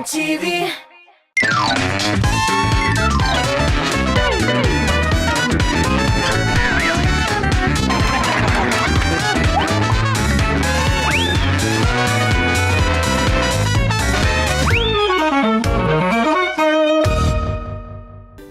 TMTV.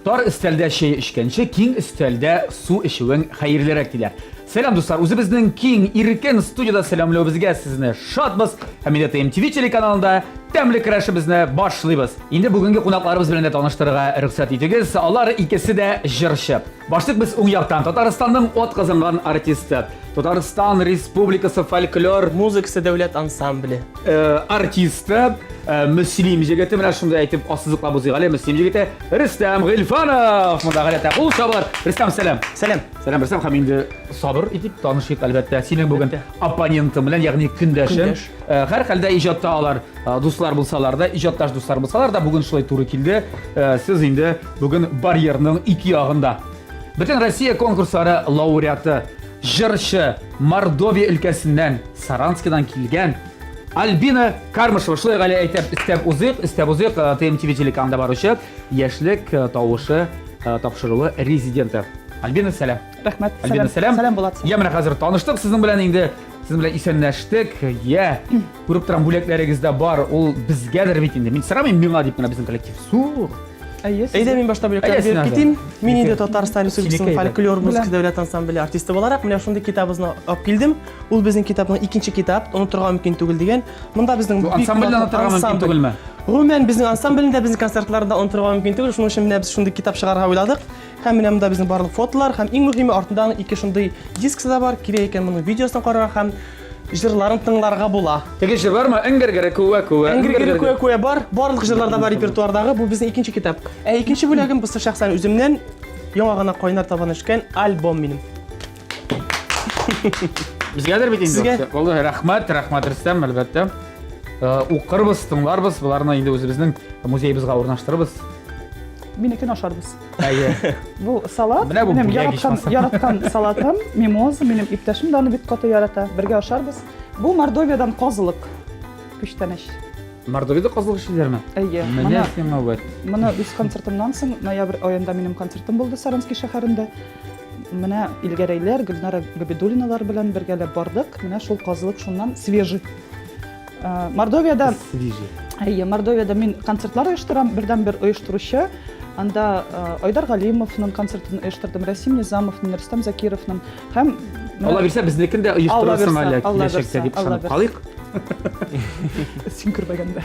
Тар өстәлдә чәй эчкәнче, киң өстәлдә су эчүең хәерлерәк диләр. Сәлам, дуслар! Үзебезнең киң, иркен студияда сәламләүебезгә сезне шатбыз. Һәм инде ТМТВ телеканалында тәмле көрәшебезне башлыйбыз. Инде бүгенге кунакларыбыз белән дә таныштырырга рөхсәт итегез. Алар икесе дә җырчы. Башлыйк без уң яктан. Татарстанның от казанган артисты, Татарстан Республикасы фольклор музыкасы дәүләт ансамбле э, артисты, э, Мөслим җегете, менә шунда әйтеп ассызыклап узыйк әле, Мөслим җегете Рөстәм Гыйльфанов. Монда гадәттә кул чабалар. Рөстәм, сәлам. Сәлам. Сәлам, Рөстәм, һәм инде сабыр итеп танышыйк, әлбәттә. Синең бүген оппонентың белән, ягъни көндәшең. Көндәш. Э, һәр хәлдә иҗатта алар э, дуслар булсалар да, иҗатташ дуслар булсалар да, бүген шулай туры килде. Э, сез инде бүген барьерның ике ягында. Бөтен Россия конкурслары лауреаты, җырчы, Мордовия өлкәсеннән, Саранскидан килгән Альбина Кармышева. Шулай әле әйтеп, өстәп узыйк, өстәп узыйк, ТМТВ телеканалында баручы Яшьлек тавышы тапшыруы резиденты. Альбина, сәлам. Рәхмәт. Альбина, сәлам. Сәлам, Булат. Я, менә хәзер таныштык сезнең белән инде, сезнең белән исәнләштек. Я, күреп торам, бүләкләрегез дә бар. Ул безгәдер бит инде. Мин сорамыйм миңа дип, менә безнең коллектив зур. Әйе, Әйдә, мин башта бүләкләр Әйдә, син биреп әйдә. китим. Мин инде Синеке. Татарстан Республикасының Синеке әйдә. фольклор музыкасы Беләм. дәүләт ансамбле артисты буларак менә шундый китабыбызны алып килдем. Ул безнең китапның икенче китап, онытырга мөмкин түгел дигән. Монда безнең Бу бик ансамбльне матур онытырга мөмкин ансамбль. түгелме? Гомумән, безнең ансамбльне дә, безнең концертларны да онытырга мөмкин түгел. Шуның өчен менә без шундый китап чыгарырга уйладык. Һәм менә монда безнең барлык фотолар һәм иң мөһиме артында аның ике шундый дискысы да бар. Кирәк икән моның видеосын карарга һәм җырларын тыңларга була. Теге җыр бармы? Эңгер-гере күә күә. Эңгер-гере күә күә бар. Барлык җырлар да бар репертуардагы. Бу безнең икенче китап. Ә икенче бүләгем бусы шәхсән үземнән яңа гына кайнар табан эшкән альбом минем. Безгәдер бит инде. Сезгә. Булды, рәхмәт, рәхмәт Рөстәм, әлбәттә. Э, Укырбыз, тыңларбыз, боларны инде үзебезнең музеебызга урнаштырырбыз. Минекен ашарбыз. Әйе. Бу салат, Менә бу минем бүләк яраткан, ичмасам. яраткан салатым, мимоза, минем иптәшем дә аны бик каты ярата. Бергә ашарбыз. Бу Мордовиядан казылык күчтәнәч. Мордовияда казылык эшлиләрме? Әйе. Менә Моны, сиңа вәт. моны үз концертымнан соң, ноябрь аенда минем концертым булды Саранский шәһәрендә. Менә Илгәрәйләр, Гөлнара Габидуллиналар белән бергәләп бардык. Менә шул казылык шуннан свежий. Э, Мордовияда Свежий. Әйе, Мордовияда мин концертлар оештырам, бердән-бер оештыручы. Анда э, Айдар Галимовның концертын оештырдым, Рәсим Низамовның, Рөстәм Закировның һәм менә- Алла бирсә, безнекен дә Алла оештырырсың бирсә, әле Алла киләчәктә бирсә, дип Алла ышанып бирсә. калыйк. Син күрмәгәндә.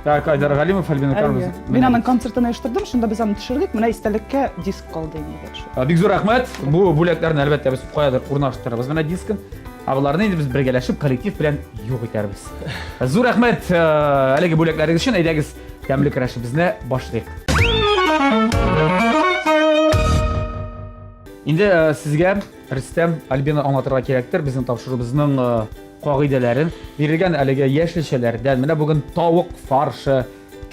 Так, Айдар Галимов, Альбина Әйе. Кармова. Мин аның концертын оештырдым, шунда без аны төшердек. Менә истәлеккә диск калды инде. шул. Бик зур рәхмәт. Бу бүләкләрне әлбәттә без каядыр урнаштырырбыз менә дискын. Ә боларны инде без бергәләшеп коллектив белән юк итәрбез. Зур рәхмәт э, әлеге бүләкләрегез өчен. Әйдәгез, тәмле көрәшебезне башлыйк. Инде э, сезгә Рөстәм, Альбина аңлатырга кирәктер безнең тапшыруыбызның э, кагыйдәләрен. Бирелгән әлеге яшелчәләрдән, менә бүген тавык фаршы,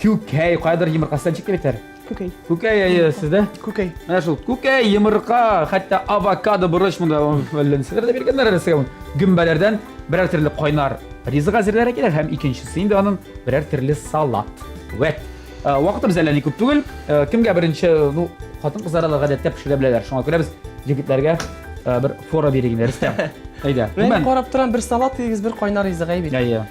күкәй, каядыр йомыркасыдан чыкты бит әле. Күкәй. Күкәй, әйе, сездә? Күкәй. Менә шул күкәй, йомырка, хәтта авокадо, борыч монда әллә нәрсәләр дә биргәннәр әле сезгә. Гөмбәләрдән берәр төрле кайнар ризык әзерләргә кирәк һәм икенчесе инде аның берәр төрле салат. Вәт. Э, вакытыбыз әллә ни күп түгел. Э, кемгә беренче, ну, хатын-кызлар алар гадәттә пешерә беләләр. Шуңа күрә без егетләргә э, бер фора бирик инде, Рөстәм. Әйдә. Мин карап торам, бер салат дигез, бер кайнар ризык әй бит. Әйе.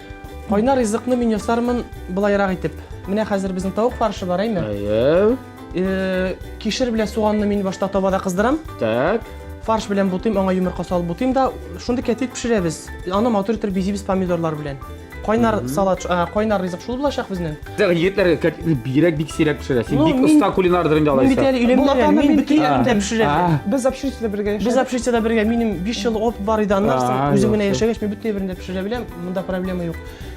Кайнар ризыкны мин ясармын былайрак итеп. Менә хәзер безнең тавык фаршы бар, әйме? Әйе. Э, кишер белән суганны мин башта табада кыздырам. Так. Фарш белән бутыйм, аңа йомырка салып бутыйм да, шундый кәтлит пешерәбез. Аны матур итеп бизибез помидорлар белән. Кайнар салат, кайнар ризык шул булачак безнең. Тәгы егетләр кәтлитне бигрәк бик сирәк пешерә. Син Ну, бик мин- оста кулинардыр инде Мин бит алайса. әле өйләнмәгән, Булат аны мин мин- бөтен яремдә пешерәм. Без общежитиедә бергә яшәдек. Без общежитиедә бергә, минем 5 ел опыт бар иде, аннан соң А, үзем генә яхшы. яшәгәч, мин бөтен әйберне дә пешерә беләм, монда проблема юк.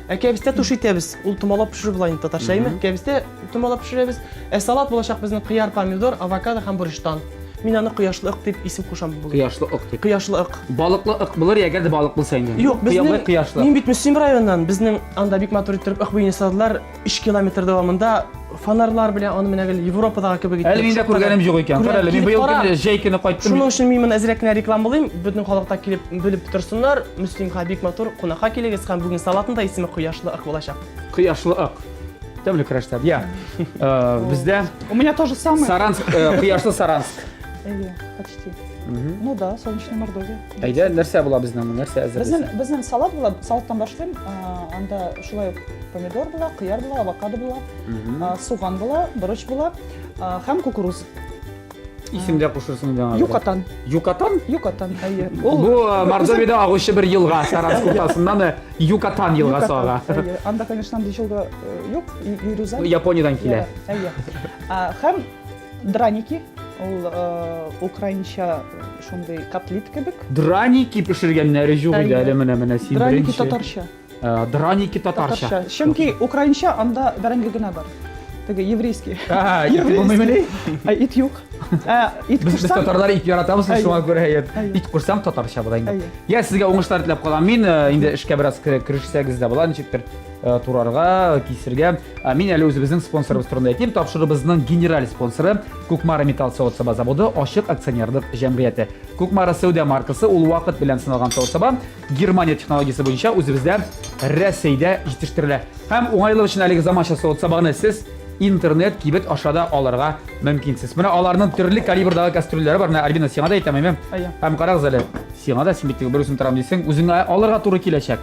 Ә кәбестә туш итәбез, ул томалап пешерү була инде татарча, әйме? Кәбестә томалап пешерәбез. Ә салат булачак безнең кыяр, помидор, авокадо һәм борычтан. Мин аны кояшлы ык дип исем кушам бүген. Кояшлы ык дип. Кояшлы ык. Балыклы ык булыр, әгәр дә балык булса инде. Юк, безнең кояшлы. Мин бит Мөслим районыннан. Безнең анда бик матур иттереп ык буен ясадылар. 3 километр дәвамында Фонарьлар белән аны менә гел Европадагы кебек итеп. Әле мин дә күргәнем юк икән. Кара әле, мин быел көне җәй көне кайттым. Шуның өчен мин моны әзрәк кенә рекламалыйм. Бөтен халык та килеп белеп торсыннар. Мөслимгә бик матур кунакка килегез һәм бүген салатның да исеме Кояшлы ык булачак. Кояшлы ык. Тәмле көрәштә. Я. Э, бездә У меня то же самое. Саранск, э, кояшлы Саранск. Әйе, почти. Ну да, солнечная Мордовия. Әйдә, нәрсә була безнең, нәрсә әзерлисең? Безнең безнең салат була, салаттан башлыйм. Анда шулай ук помидор була, кыяр була, авокадо була, суган була, борыч була һәм кукуруз. Исем дә кушырсың инде аңа. Юкатан. Юкатан? Юкатан, әйе. Ул Бу Мордовиядә агучы бер елга, Саранск уртасыннан Юкатан елгасы ага. Әйе, анда, конечно, андый елга юк, Юрюзань. Япониядән килә. Әйе. Һәм Драники, ул украинча шундый котлет кебек. Драники пешергәннәре юк иде әле менә менә син Драники татарча. Драники татарча. Татарча. Чөнки украинча анда бәрәңге генә бар. Теге еврейский. А, ит булмыймыни? Ә, ит юк. Ә, ит Без, без татарлар ит яратабыз, шуңа күрә ит кушсаң татарча була инде. Я сезгә уңышлар теләп калам. Мин инде эшкә бераз керешсәгез дә була, ничектер турарга, кисергә. Ә мин әле үзебезнең спонсорыбыз турында әйтим. Тапшыруыбызның генераль спонсоры Кукмара металл савыт-саба заводы ачык акционерлык җәмгыяте. Кукмара сәүдә маркасы ул вакыт белән сыналган савыт-саба Германия технологиясе буенча үзебездә Рәсәйдә җитештерелә. Һәм уңайлык өчен әлеге заманча савыт-сабаны сез интернет кибет аша да алырга мөмкинсез. Менә аларның төрле калибрдагы кастрюльләре бар. Менә Альбина сиңа да әйтәм, әйме? Һәм карагыз әле, сиңа да син бит бер үзең торам дисең, үзеңә алырга туры киләчәк.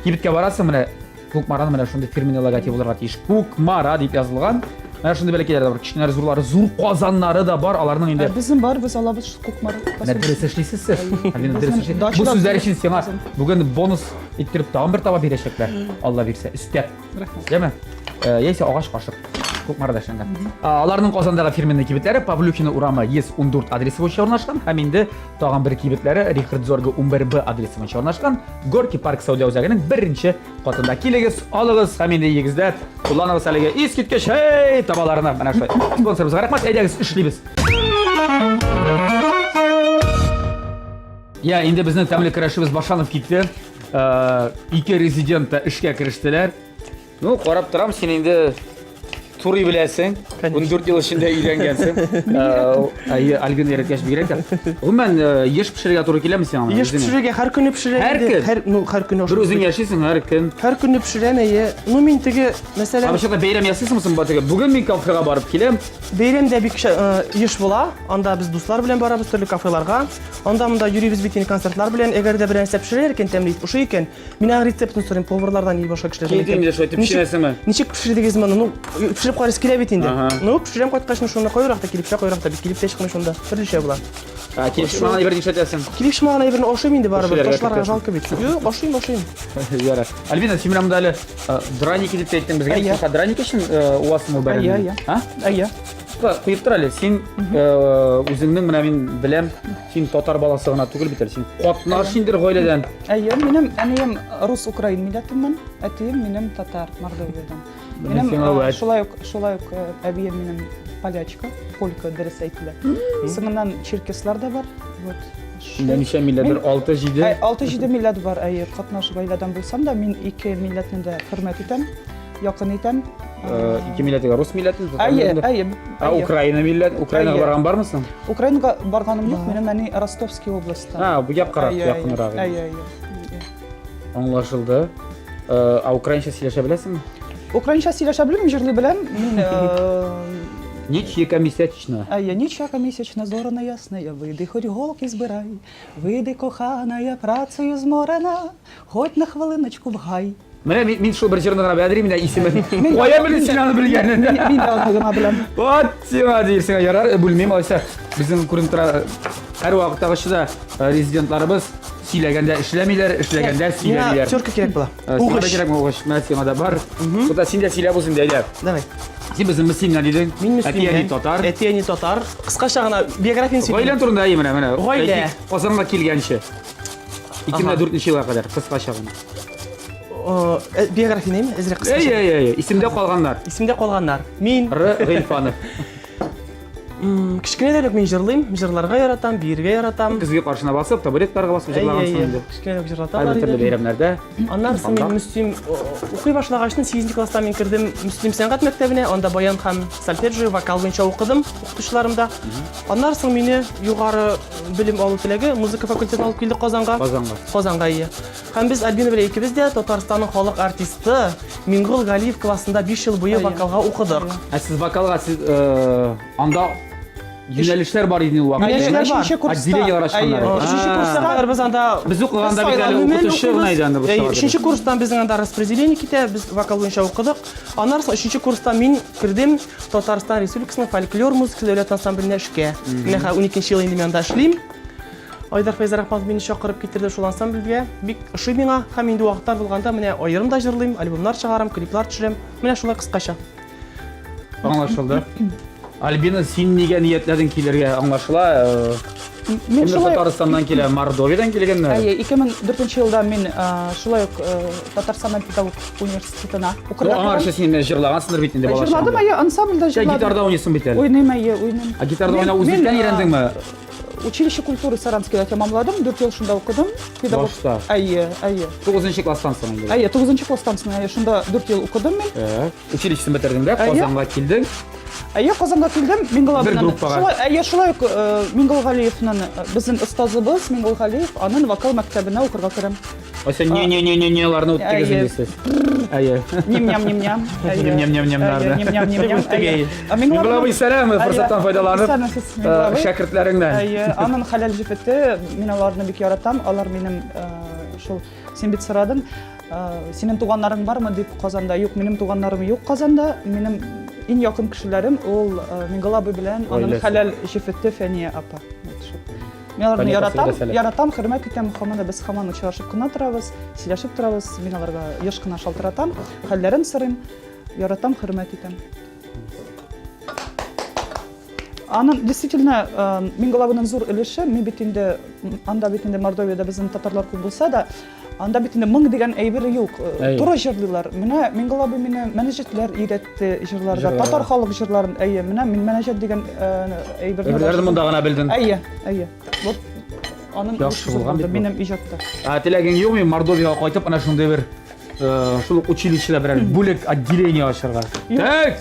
Кибеткә барасың, менә Кукмараның менә шундый фирменный логотибы булырга тиеш. Кукмара дип язылган. Менә шундый бәләкәйләр дә бар. Кечкенәләре, зурлары, зур казаннары да бар. Аларның инде Безнең бар, без алабыз Кукмара. Менә дөрес эшлисез сез. Альбина, дөрес эшлисез. Бу сүзләр өчен сиңа бүген бонус иттереп тагын бер таба бирәчәкләр. Алла бирсә, өстәп. Рәхмәт. Яме? Яисә агач кашык. Кукмарада эшләнгән. Аларның Казандагы фирменный кибетләре Павлюхина урамы 114 адресы буенча урнашкан һәм инде тагын бер кибетләре Рихард Зорге 11Б адресы буенча урнашкан. Горки парк сәүдә үзәгенең беренче катында. Килегез, алыгыз һәм инде өегездә кулланыгыз әлеге искиткеч һей табаларны. Менә шулай. Спонсорыбызга рәхмәт, әйдәгез эшлибез. Я, инде безнең тәмле көрәшебез башланып китте. Ике резидент та эшкә керештеләр. Ну, карап торам, син инде турый беләсең. 14 ел эчендә өйрәнгәнсең. Әйе, Альбина өйрәткәч бигрәк тә. Гомумән, еш пешерергә туры киләме сиңа? Еш пешерергә, һәр көнне пешерәм. Һәр көн? Һәр, ну, һәр көнне. Бер үзең яшисең, һәр көн. Һәр көнне пешерәм, әйе. Ну, мин теге, мәсәлән... Вообще-то бәйрәм ясыйсыңмы соң, теге? Бүген мин кафега барып киләм. Бәйрәм дә бик еш була. Анда без дуслар белән барабыз төрле кафеларга. Анда монда йөрибез бит инде концертлар белән. Әгәр дә берәр нәрсә пешерәләр икән, тәмле итеп ошый икән, Мин аның рецептын сорыйм, поварлардан или башка кешеләрдән. Килдем инде шулай итеп пешерәсеңме? Ничек пешердегез моны? Ну, пешереп карыйсы килә бит инде. Ну, пешерәм кайткач, шунда кайрак та килеп чыга, кайрак та бит килеп тә чыкмый шунда. Төрлечә була. Ә, килеп чыкмаган әйбер нишләтәсең? Килеп чыкмаган әйберне ашыйм инде барыбер. Ташларга жалко бит. Юк, ашыйм, ашыйм. Ярар. Альбина, син менә монда әле драники дип әйттең безгә. Син драники өчен уасың ул бәрәңгене? Әйе, әйе. Әйе. Куеп тор әле. Син үзеңнең менә мин беләм, син татар баласы гына түгел бит әле, син катнаш инде гаиләдән. Әйе, минем әнием рус-украин милләтеннән, әтием минем татар, Мордовиядән. Минем шулай ук, шулай ук әбием минем полячка, полька дөрес әйтелә. Соңыннан черкеслар да бар. Вот. Инде ничә милләт бер? 6-7? 6-7 милләт бар, әйе, катнаш гаиләдән булсам да, мин ике милләтне дә хөрмәт итәм, якын итәм. Ике милләтегә рус милләтен, татар Әйе, әйе. Ә Украина милләт, Украинага барган бармы соң? Украинага барганым юк, минем әни Ростовский областьтан. А, бу яккарак, якынрак. Әйе, әйе. Аңлашылды. Ә украинча сөйләшә беләсеңме? Украинча сөйләшә белмим, җырлый беләм. Мин Ніч яка місячна. Әйе, ніч яка місячна, зорана ясна, вийди, хоть голки збирай, вийди, кохана, працею зморена, хоть на хвилиночку в гай. Менә мин, мин шул бер җырны гына беләм, менә исемен. Кая белдең син аны белгәнен? Мин дә аны гына беләм. Вот сиңа дирсең, ярар, бүлмим алайса. Безнең күренеп тора, һәр вакыттагыча да резидентларыбыз сөйләгәндә эшләмиләр, эшләгәндә сөйләмиләр. Терка кирәк була. Сиңа да кирәкме угыч? Менә сиңа да бар. Тукта, син дә сөйләп уз инде, әйдә. Давай. Син безнең Мөслимнән дидең. Мин Мөслимнән. Әти-әни татар. Әти-әни татар. Кыскача гына биографияне сөйлим. Гаиләң турында әйе менә, менә. Гаилә. Казанга килгәнче. 2004 елга кадәр, кыскача гына. Э, биографияне әзрәк кыскача. Әй, әй, әй, исемдә калганнар. Исемдә калганнар. Мин Р. Гыйльфанов. Кечкенәдән үк мин җырлыйм, җырларга яратам, биергә яратам. Көзге каршына басып, табуреткаларга басып җырлагансың инде. Кечкенәдән үк җырлаталар иде. Төрле бәйрәмнәрдә. Аннан соң мин Мөслим укый башлагачтын 8 класста мин кердем Мөслим сәнгать мәктәбенә, анда баян һәм сольфеджио, вокал буенча укыдым укытучыларымда. Аннан соң мине югары белем алу теләге музыка факультетына алып килде Казанга. Казанга. Казанга, ие. Һәм без Альбина белән икебез дә Татарстанның халык артисты Миңгол Галиев классында 5 ел буе вокалга укыдык. Ә сез вокалга сез э, анда юнәлешләр бар иде ул вакытта. Юнәлешләр бар. Өченче курста. Отделениеләр ачканнар. Әйе, Өченче курста кадәр без анда Без укыганда бит әле укытучы гына иде анда бу Әйе, Өченче курстан безнең анда распределение китә, без вокал буенча укыдык. Аннан соң өченче курста мин кердем Татарстан Республикасының фольклор музыкасы дәүләт ансамбленә эшкә. Менә хәзер 12 ел инде мин анда эшлим. Айдар Фәйзрахманов мине чакырып китерде шул ансамбльгә. Бик ошый миңа һәм инде вакытлар булганда менә аерым да җырлыйм, альбомнар чыгарам, клиплар төшерәм. Менә шулай кыскача. Аңлашылды. Альбина, син нигә ниятләдең килергә? Аңлашыла. Э, Мин шулай Татарстаннан килә, Мордовиядән килгәннәр. Әйе, 2004 елда мин э, шулай ук э, Татарстан педагог университетына укырга Ну, аңарчы син менә җырлагансыңдыр бит инде бала Җырладым, әйе, ансамбльдә җырладым. Гитарда уйныйсың бит әле. Уйныйм, әйе, уйныйм. Ә гитарда уйнау үзлектән өйрәндеңме? Училище культуры Саранскийда тәмамладым, 4 ел шунда укыдым. Педагог. Башта. Әйе, әйе. 9 класстан соң инде. Әйе, 9 класстан соң, әйе, шунда 4 ел укыдым мин. Так. Училищесын бетердең дә, Казанга килдең. Әйе, Казанга килдем, Миңгол Бер группага. Шулай, әйе, шулай ук э, Миңгол Галиевның э, безнең остазыбыз Миңгол Галиев, аның вокал мәктәбенә укырга керәм. Ә сен не-не-не-не-неларны үттегез инде сез. Әйе. Ним-ням-ним-ням. Ним-ням-ним-нямнарны. Ним-ням-ним-ням. Миңгол абый, сәлам, форсаттан файдаланып. Э, шәкертләреңнән. Әйе, аның хәләл җефете, мин аларны бик яратам. Алар минем э, шул син бит сорадың, э, синең туганнарың бармы дип Казанда. Юк, минем туганнарым юк Казанда. Минем иң якын кешеләрем ул Миңгол абый белән аның хәләл җефете Фәния апа. Мин аларны яратам, яратам, хөрмәт итәм. Һаман да без һаман очрашып кына торабыз, сөйләшеп торабыз. Мин аларга еш кына шалтыратам, хәлләрен сорыйм. Яратам, хөрмәт итәм. Аның действительно э, Мингалавының зур өлеше, мин бит инде анда бит инде Мордовиядә безнең татарлар күп булса да, анда бит инде моң дигән әйбер юк. Э, туры җырлыйлар. Менә Мингал абый мине мәнәҗәтләр өйрәтте җырларда. Татар халык җырларын, әйе, менә мин мәнәҗәт дигән э, әйберне Әйберләрне монда гына белдең. Әйе, әйе. Вот аның Яхшы булган бит минем иҗатта. Ә теләгең юкмы Мордовиягә кайтып, ана шундый бер э, шул ук училищеда берәр бүлек отделение ачарга? Так.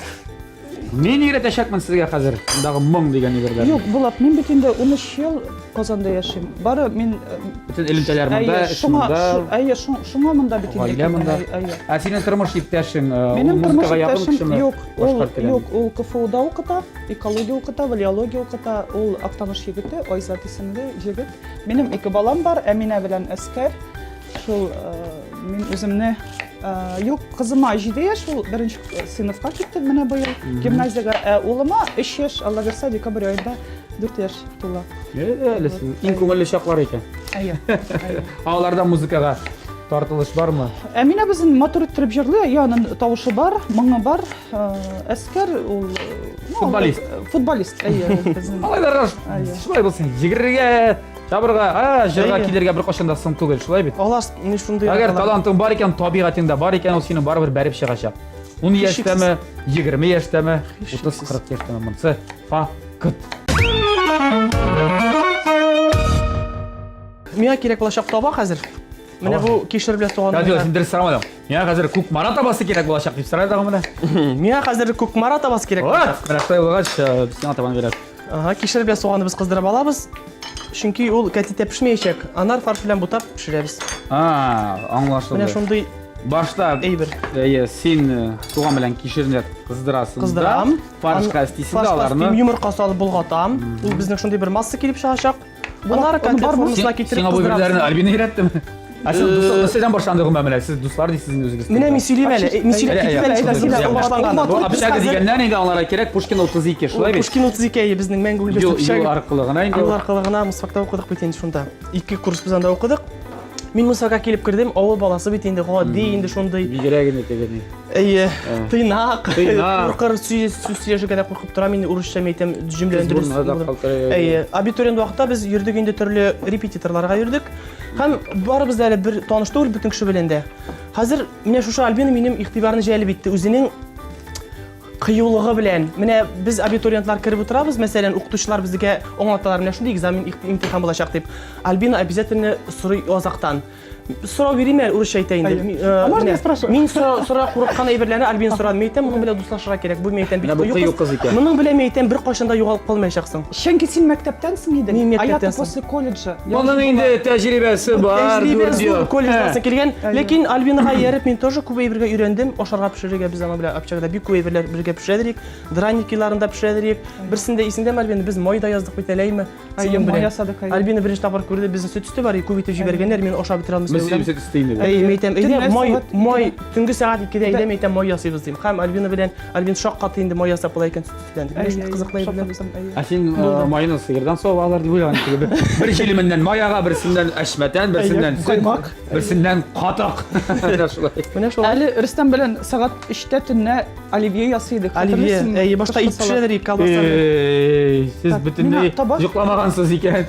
Мин өйрәтәчәкмен сезгә хәзер мондагы моң дигән әйберләрне. Юк, Булат, мин бит инде 13 ел Казанда яшим. Бары мин э, Бөтен элемтәләр монда, эш монда. Әйе, шуңа монда бит инде. Гаилә монда. Ә синең тормыш иптәшең, э, Минем тормыш иптәшем юк, ул юк, ул КФУда укыта, экология укыта, валеология укыта. Ул Актаныш егете, Айзат исемле егет. Минем ике балам бар, Әминә белән Әскәр. Шул э, мин үземне э, юк, кызыма 7 яшь, ул беренче сыйныфка китте менә быел гимназиягә. Ә улыма 3 яшь, Алла бирсә, декабрь аенда 4 яшь тула. Әле иң күңелле чаклар икән. Әйе. Ә аларда музыкага тартылыш бармы? Әминә безнең матур иттереп җырлый, әйе, аның тавышы бар, моңы бар. Әскәр ул футболист. Футболист, әйе, ул безнең. Алайлар шулай булсын, йөгерергә Чабырга, а, җырга килергә беркайчан да соң түгел, шулай бит? Алар не шундый. Әгәр талантың бар икән, табигатеңдә бар икән, ул сине барыбер бәреп чыгачак. 10 яшьтәме, 20 яшьтәме, 30-40 яшьтәме, монысы факт. Миңа кирәк булачак таба хәзер. Менә бу кишер белән суган. Радио, син дөрес сорамадың. Миңа хәзер Кукмара табасы кирәк булачак дип сорады менә. Миңа хәзер Кукмара табасы кирәк булачак. Менә шулай булгач, э, сиңа табаны бирәбез. Ага, кишер белән суганны без кыздырып алабыз. Чөнки ул кәтлитә пешмәячәк. Анар фарш белән бутап пешерәбез. А, аңлашылды. Менә шундый Башта әйбер. Әйе, син э, суган белән кишерне кыздырасың. Кыздырам. Фаршка өстисең дә аларны. Йомырка салып болгатам. Ул безнең шундый бер масса килеп чыгачак. Аннары котлет формасына китереп Сиңа бу әйберләрне Альбина өйрәттеме? Ә сез дуслар нәрсәдән башланды гомумән менә? Сез дуслар дисез инде үзегез. Менә мин сөйлим әле. Мин сөйләп китим әле. Әйдә, сөйлә, ул башланган. Бу общага дигәннән инде аңларга кирәк, Пушкин 32, шулай бит? Пушкин 32 әйе, безнең мәңге үлмәс общага. Юл аркылы гына инде. Юл аркылы гына Мусфакта укыдык бит инде шунда. Ике курс без анда укыдык. Мин Мусфакка килеп кердем, авыл баласы бит инде, гади инде шундый. Бигрәк инде теге ни. Әйе, тыйнак, Тыйнак. куркыр, сүз сөйләшергә дә куркып торам инде, урысча мин әйтәм, җөмләне дөрес. Әйе, абитуриент вакытта без йөрдек инде төрле репетиторларга йөрдек. Һәм барыбыз да әле бер таныш түгел бөтен кеше белән дә. Хәзер менә шушы Альбина минем игътибарны җәлеп итте. Үзенең кыюлыгы белән. Менә без абитуриентлар кереп утырабыз, мәсәлән, укытучылар безгә аңлаталар, менә шундый экзамен, имтихан булачак дип. Альбина обязательно сорый азактан. Сорау бирим әле, урысча әйтә инде. Әйе. А можно я спрошу? Мин сора, сора курыккан әйберләрне Альбина сорады. Мин әйтәм, моның белән дуслашырга кирәк. Бу мин әйтәм, бик Менә бу кыю кыз икән. Моның белән мин әйтәм, беркайчан да югалып калмаячаксың. Чөнки син мәктәптән соң идең, Мин а я мәктәптән соң. после колледжа. Я Моның уже инде была- тәҗрибәсе бар, Тәҗрибә дүрт зур, ел. колледждан соң килгән. Әйе. Ләкин Альбинага ияреп мин тоже күп әйбергә өйрәндем. Ашарга пешерергә без аның белән общагада бик күп әйберләр бергә пешерә идек. Драникиларын да пешерә идек. Берсендә исеңдәме, Альбина, без май да яздык бит әле, әйме? Әйе, Синең май белән. ясадык, әйе. Альбина беренче тапкыр күрде, безнең сөт өсте бар, күп итеп җибәргәннәр, мин ашап бетерә алмыйм. Мөслим сөт өсте инде бу. Әйе, мин әйтәм, әйдә, Төнлә май, сәгать май, төнге сәгать икедә әйдә, мин әйтәм, май ясыйбыз дим. Һәм Альбина белән, Альбина шаккатты инде, май ясап була икән сөт өстедән дип. Менә шундый кызыклы әйберләр. Ә син майны сыердан савып алалар дип уйлаган идең. Бер җилеменнән май ага, берсеннән әшмәтән, берсеннән сөт, каймак. берсеннән катык. Менә шулай. Менә шулай. Әле Рөстәм белән сәгать өчтә төнлә оливье ясый идек. Оливье, Хәтерлисеңме? әйе, башта ит Кышкы салат. пешерәләр, колбаса. Эй, сез Так, бөтенләй миңа таба. йокламагансыз икән.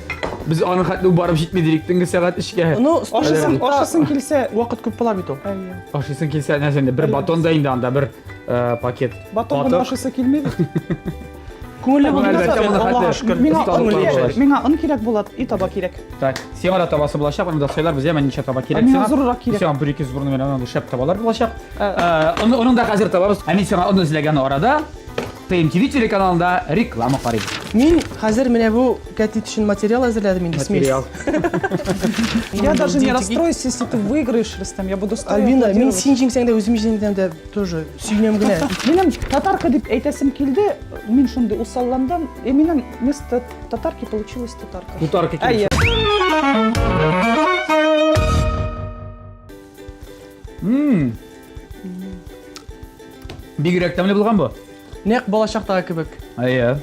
Без аның хәтле үк барып җитми дирек төнге сәгать өчкә. Ну, Ашыйсың, ашыйсың килсә. Вакыт күп була бит ул. Әйе. Ашыйсың килсә, нәрсә инде бер батон да инде анда бер э, пакет. Батон гына Катык. ашыйсы килми бит. Күңелле булды, Әлбәттә, моны Аллага хәтле. шөкер. Миңа Осталык он бар кирәк, булгач. миңа он кирәк була, и таба кирәк. Так, сиңа да табасы булачак, аны да сайларбыз, яме ничә таба кирәк Ә миңа сиңа. зуррак кирәк. Сиңа бер ике зурны менә андый шәп табалар булачак. Э, Оны оның да хәзер табабыз. Ә мин сиңа оны эзләгән арада ТМТВ телеканалында реклама карыйбыз. Мин хәзер менә бу кәтлит өчен материал әзерләдем инде, смесь. Материал. Я даже не Динтики. расстроюсь, если ты выиграешь, Рустам, я буду стоя Альбина, мин аплодировать. син җиңсәң дә үзем җиңсәм дә тоже сөенәм генә. Минем татарка дип әйтәсем килде, мин шундый усалландым, и минем вместо татарки получилась татарка. Тутарка килеп Әйе. Бигрәк тәмле булган бу. Нәкъ балачактагы кебек. Әйе.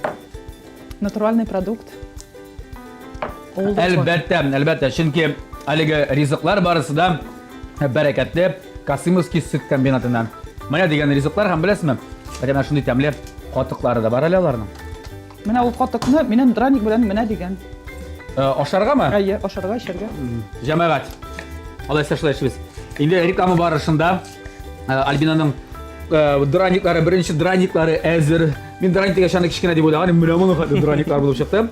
Натуральный продукт. Авылда Әлбәттә, әлбәттә, чөнки әлеге ризыклар барысы да бәрәкәтле Касымовский сөт комбинатыннан. Менә дигән ризыклар һәм беләсезме, хәтта менә шундый тәмле катыклары да бар әле аларның. Менә ул катыкны минем драник белән менә дигән. Э, ашаргамы? Әйе, ашарга, эчәргә. Җәмәгать. Алайса шулай эшлибез. Инде реклама барышында э, Альбинаның э, драниклары, беренче драниклары әзер. Мин драник дигәч аны кечкенә дип уйлаган идем, менә моны хәтле драниклар булып чыкты.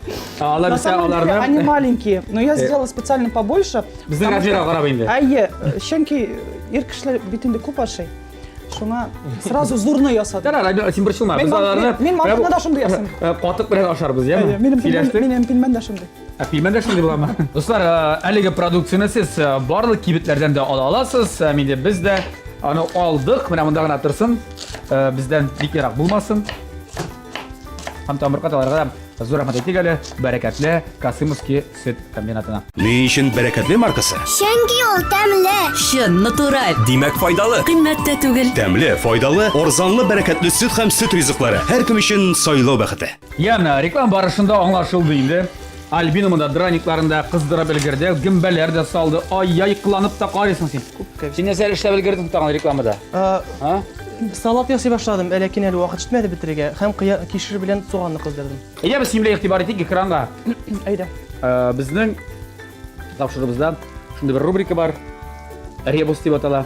Алар На исә самом деле аларны они маленькие, но я сделала специально побольше. Безнең потому размерга что- карап инде. Әйе, чөнки ир кешеләр бит инде күп ашый. Шуңа сразу зурны ясадым. Ярар, Альбина, син борчылма. Мин Без аларны мин мантыны да шундый ясыйм. Э, катык белән ашарбыз, яме? Әйе, минем пилмән, Сөйләштек. минем пилмән дә шундый. Ә пилмән дә шундый буламы? Дуслар, э, әлеге продукцияне сез э, барлык кибетләрдән дә ала аласыз. Һәм инде без дә аны алдык. Менә монда гына торсын. Э, Бездән бик ерак булмасын. Һәм тамырка аларга да зур рәхмәт әйтик әле. Бәрәкәтле Касымовский сөт комбинатына. Ни өчен бәрәкәтле маркасы? Чөнки ул тәмле. Чын, натураль. Димәк, файдалы. Кыйммәт тә түгел. Тәмле, файдалы, арзанлы бәрәкәтле сөт һәм сөт ризыклары. Һәркем өчен сайлау бәхете. Ягъни реклама барышында аңлашылды инде. Альбина монда драникларын да кыздырып өлгерде, гөмбәләр дә салды. Ай-яй кыланып та карыйсың син. Син нәрсә эшләп өлгердең тагын рекламада? А? Салат ясый башладым, ләкин әле вакыт җитмәде бетерергә. Һәм кыя кишер белән суганны кыздырдым. Әйдә без синең белән игътибар итик экранга. Әйдә. Э, Безнең тапшыруыбызда шундый бер рубрика бар. Ребус дип атала.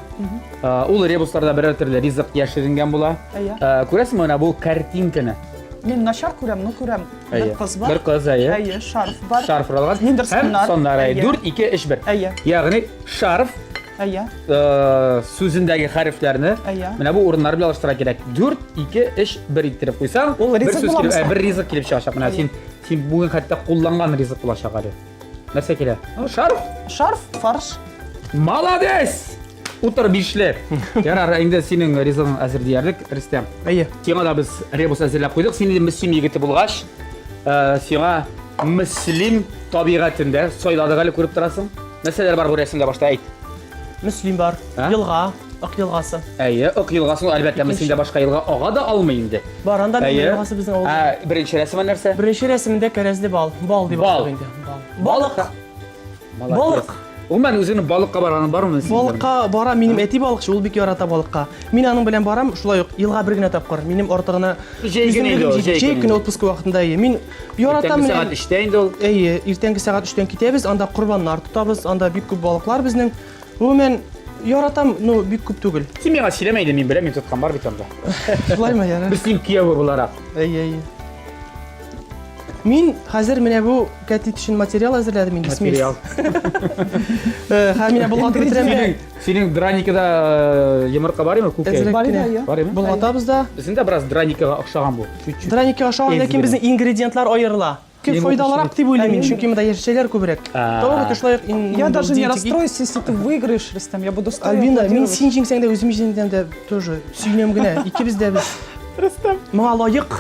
Э, Ул ребусларда берәр төрле ризык яшеренгән була. Әйе. Э, Күрәсеңме менә бу картинканы? Мин начар күрәм, ну күрәм. Әйе. Бер кыз бар. Бер кыз, әйе. Әйе, шарф бар. Шарф уралган. Ниндер Һәм саннар. саннар, әйе. Әйе. 4, 2, 3, 1. Әйе. Ягъни шарф Әйе. э, сүзендәге хәрефләрне Әйе. менә бу урыннар белән алыштыра кирәк. 4, 2, 3, 1 иттереп куйсаң, Ул бер ризык сүз буламы килеп, ә, соң? бер ризык килеп чыгачак. Менә син син бүген хәтта кулланган ризык булачак әле. Нәрсә килә? Ну, шарф. Шарф, фарш. Молодец! Утыр бишле. Ярар, инде синең ризыгың әзер диярлек, Рөстәм. Әйе. Сиңа да без ребус әзерләп куйдык. Син инде Мөслим егете булгач, э, сиңа Мөслим табигатендә сайладык әле күреп торасың. Нәрсәләр бар бу рәсемдә башта әйт. Мөслим бар. А? Елга, Ык елгасы. Әйе, Ык елгасы, әлбәттә, Мөслимдә башка елга ага да алмый инде. Бар, анда Әйе. елгасы безнең авылда. Ә, беренче рәсеме нәрсә? Беренче рәсемендә кәрәзле бал. Бал дип Бал. аталып инде. Бал. Балык. Молодец. Балык. Гомумән, үзеңнең балыкка барганың бармы? синең? Балыкка бара минем әти балыкчы, ул бик ярата балыкка. Мин аның белән барам, шулай ук елга бер генә тапкыр. Минем артыгына Җәй көне инде ул, җәй җәй көне көне. отпуск вакытында әйе. Мин яратам Иртәнге сәгать 3-тә инде ул. Әйе, иртәнге сәгать 3-тән китәбез, анда корбаннар тотабыз, анда бик күп балыклар безнең. Гомумән, Яратам, но бик күп түгел. Син миңа сөйләмә инде, мин беләм, мин тоткан бар бит анда. Шулаймы, ярар. Без синең кияве буларак. Әйе, әйе. Мин хәзер менә бу кәтлит өчен материал әзерләдем инде, смесь. Материал. Э, Һәм менә болгатып бетерәм дә. Синең, синең драникада э, йомырка бар име, күкәй? Әзрәк Бар кенә. иде, Бар име? Болгатабыз да. Безнең дә бераз драникага охшаган бу. Чуть-чуть. Драникага охшаган, ләкин безнең ингредиентлар аерыла. Кем Минем файдалырак дип уйлыйм мин, чөнки монда яшелчәләр күбрәк. А. Тавык ите шулай ук ин- Я даже не диетик. расстроюсь, если ты выиграешь, Рустам. Я буду стоя Альбина, мин аплодировать. син җиңсәң дә үзем җиңсәм дә тоже сөенәм генә. Икебез дә без. Рустам. Моңа лаек.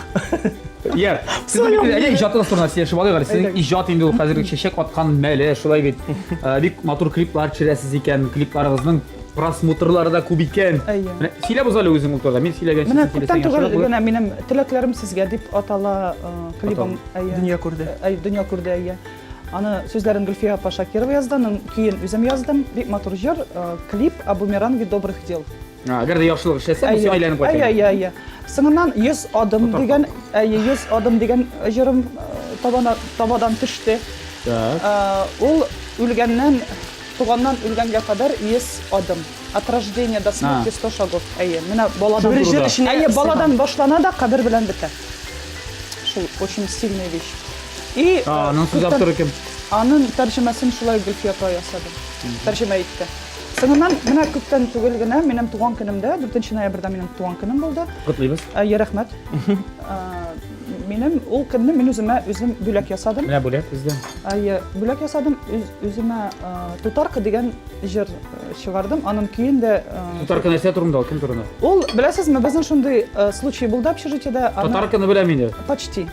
Яр, сезнең бит әле иҗатыгыз турында сөйләшеп алыйк әле. Сезнең иҗат инде ул хәзер чәчәк аткан мәле, шулай бит. Э, Бик матур клиплар төшерәсез икән, клипларыгызның просмотрлары да күп икән. Әйе. Менә сөйләп уз әле үзең ул турыда. Мин сөйләгәнче Менә син күптән сөйләсәң түгел яхшырак булыр. генә минем теләкләрем сезгә дип атала э, клибым. Әйе. Дөнья күрде. Әй, дөнья күрде, әйе. Аны сүзләрен Гөлфия апа Шакирова язды, аның көен үзем яздым. Бик матур җыр, э, клип о бумеранге добрых дел. А, Әгәр дә яхшылык эшләсәң, бу сиңа әйләнеп кайта. Әйе, әйе, әйе. Соңыннан 100 адым дигән, әйе, 100 адым дигән җырым э, табана, табадан төште. Так. Э, Ул үлгәннән, туганнан үлгәнгә кадәр 100 адым. От рождения до смерти 100 шагов. Әйе, менә баладан. Бер җыр эченә Әйе, баладан башлана да кабер белән бетә. Шул очень сильная вещь. И А, аның сүз күптән- авторы кем? Аның тәрҗемәсен шулай Гөлфия апа ясады. Тәрҗемә итте. Соңыннан менә күптән түгел генә минем туган көнемдә, 4 ноябрьдә минем туган көнем булды. Котлыйбыз. Әйе, рәхмәт. Минем ул көнне мин үземә үзем бүләк ясадым. Менә бүләк бездән. Әйе, бүләк ясадым. Үз, үземә Тутарка дигән җыр чыгардым. Аның көен дә Тутарка нәрсә турында ул? Кем турында? Ул, беләсезме, безнең шундый случай булды общежитиедә. Татарканы беләм инде. Почти.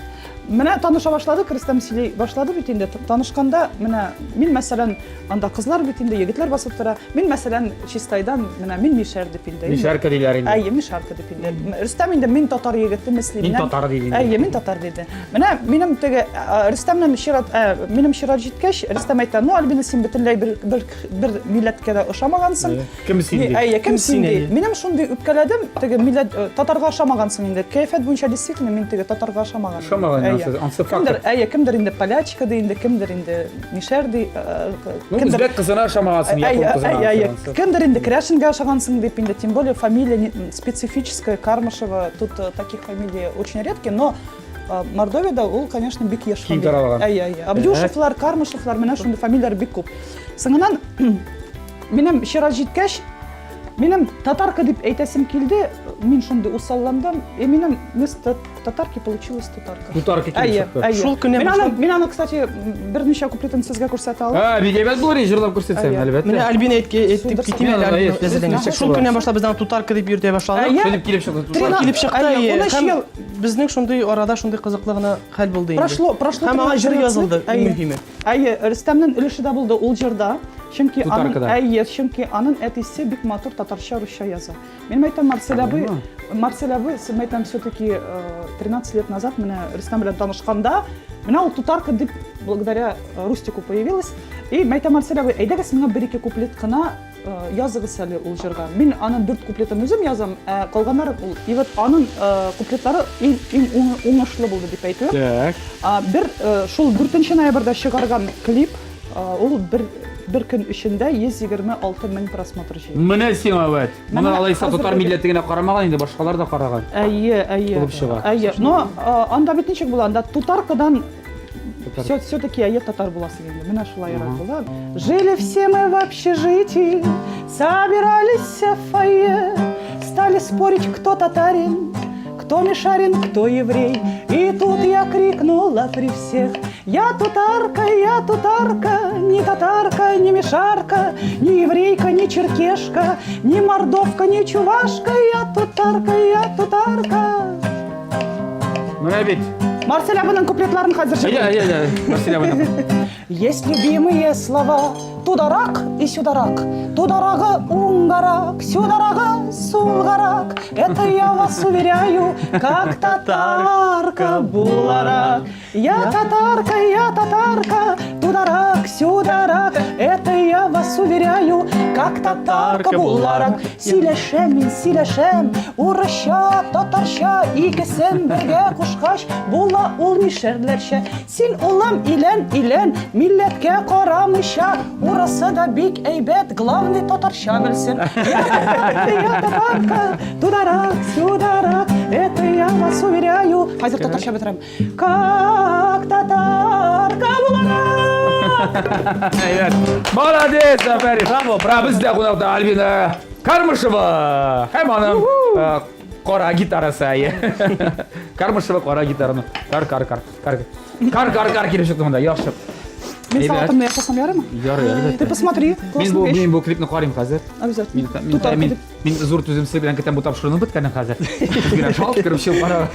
Менә таныша башладык, Рөстәм сөйли башлады бит инде. Танышканда, менә мин, мәсәлән, анда кызлар бит инде, егетләр басып тора. Мин, мәсәлән, Чистайдан, менә мин мишәр дип инде. Мишәрка диләр инде. Әйе, мишәрка дип инде. Рөстәм инде мин татар егете, Мөслимнән. Мин татар диде инде. Әйе, мин татар диде. Менә минем теге Рөстәмнең чират, минем чират җиткәч, Рөстәм әйтә, "Ну, Альбина, син бөтенләй бер бер, бер милләткә дә ошамагансың." Кем син ди? Әйе, кем син ди? Әйе. Минем шундый үпкәләдем, теге милләт татарга ошамагансың инде. Кыяфәт буенча действительно мин теге татарга ошамаган. Ошамаган, ансы, ансы факт. Кемдер, әйе, кемдер инде полячка ди инде, кемдер инде мишәр ди, Ну, үзбәк кызына ошамагансың, япон кызына. Әйе, әйе. Кемдер инде кряшенгә ошагансың дип инде, тем более фамилия специфическая, Кармышева, тут таких фамилий очень редкие, но Мордовиядә ул, конечно, бик еш Киң таралган. Әйе, әйе. Абдюшевлар, Кармышевлар, менә шундый фамилияләр бик күп. Соңыннан минем чират җиткәч, минем татарка дип әйтәсем килде, мин шундый усалландым, и минем вместо татарки получилось тутарка. Тутарка килеп Әйе, чыкты. әйе. Шул көннән мин аны, башлап- мин аны, кстати, берничә куплетын сезгә күрсәтә алам. А, бик әйбәт булыр иде җырлап күрсәтсәң, Әйе. әлбәттә. Менә Альбина әйтке әйтеп китим әле Әйе, Альбина әзерләнгәнче. Шул көннән башлап без аны тутарка дип йөртә башладык. Әйе. Шул дип килеп чыкты. Трина- Тутарка. Килеп чыкты, Әйе, әйе. 13 Һәм ел. безнең шундый арада шундый кызыклы гына хәл булды инде. Прошло, прошло. Һәм аңа җыр 13 язылды, иң Әйе. мөһиме. Әйе, Рөстәмнең өлеше дә булды ул җырда. Чөнки аның, Тутаркада. әйе, чөнки аның әтисе бик матур татарча, русча яза. Минем әйтәм, Марсель абый, Марсель абый, син әйтәм, все-таки 13 лет назад менә Рөстәм белән танышканда, менә ул тутарка дип благодаря Рустику появилась. И мәйтәм, Марсель абый, әйдәгез миңа бер-ике куплет кына языгыз әле ул җырга. Мин аның дүрт куплетын үзем язам, ә калганнары ул. И вот аның куплетлары иң, иң уңышлы булды дип әйтүем. Так. Бер шул 4 ноябрьдә чыгарган клип, ул бер бер көн эчендә 126 мең просмотр җыйды. Менә сиңа вәт. Моны Менә алайса хәзер татар бер- милләте генә карамаган инде, башкалар да караган. Әйе, әйе. Булып чыга. Әйе. Но анда бит ничек була? Анда тутаркадан все, все-таки әйе татар буласы килде. Менә шулайрак була. Жили все мы в общежитии, собирались в фойе, стали спорить, кто татарин, кто мишарин, кто еврей. И тут я крикнула при всех: я тутарка, я тутарка, ни татарка, ни мишарка, ни еврейка, ни черкешка, ни мордовка, ни чувашка, я тутарка, я тутарка. Менә бит. Марсель абының куплетларын хәзер Әйе, җырлыйм. әйе, әйе. Марсель абының. Есть любимые слова Тударак и сюдарак. Тударагы уңгарак, сюдарагы сулгарак. Это я вас уверяю, как татарка буларак. Я татарка, я татарка, тударак, сюдарак. Это я вас уверяю, как татарка буларак. Сөйләшәм мин, сөйләшәм, урысча, татарча, икесен бергә кушкач, була ул мишәрләрчә. Син, улым, илән, илән, милләткә карамыйча, Урысы да бик әйбәт, главный татарча белсен. Я татарка, тударак, сюдарак, это я вас уверяю. Хәзер татарча бетерәм. Как татарка буларак. Әйбәт. Молодец, афәрин. Браво, браво. Бездә кунакта Альбина Кармышева һәм аның э, кара гитарасы әйе. Кармышева кара гитараны. Кар кар кар кар. Кар кар кар килеп чыкты монда. Яхшы. Мин Әйбәт. салатымны ясасам ярыймы? Ярый, әлбәттә. Ты посмотри, Мин классная бу вещь. мин бу клипны карыйм хәзер. Обязательно. Мин мин Тутарка мин, дип. мин зур түземсезлек белән көтәм бу тапшыруның беткәнен хәзер. Генә шалт кереп чыгып бара.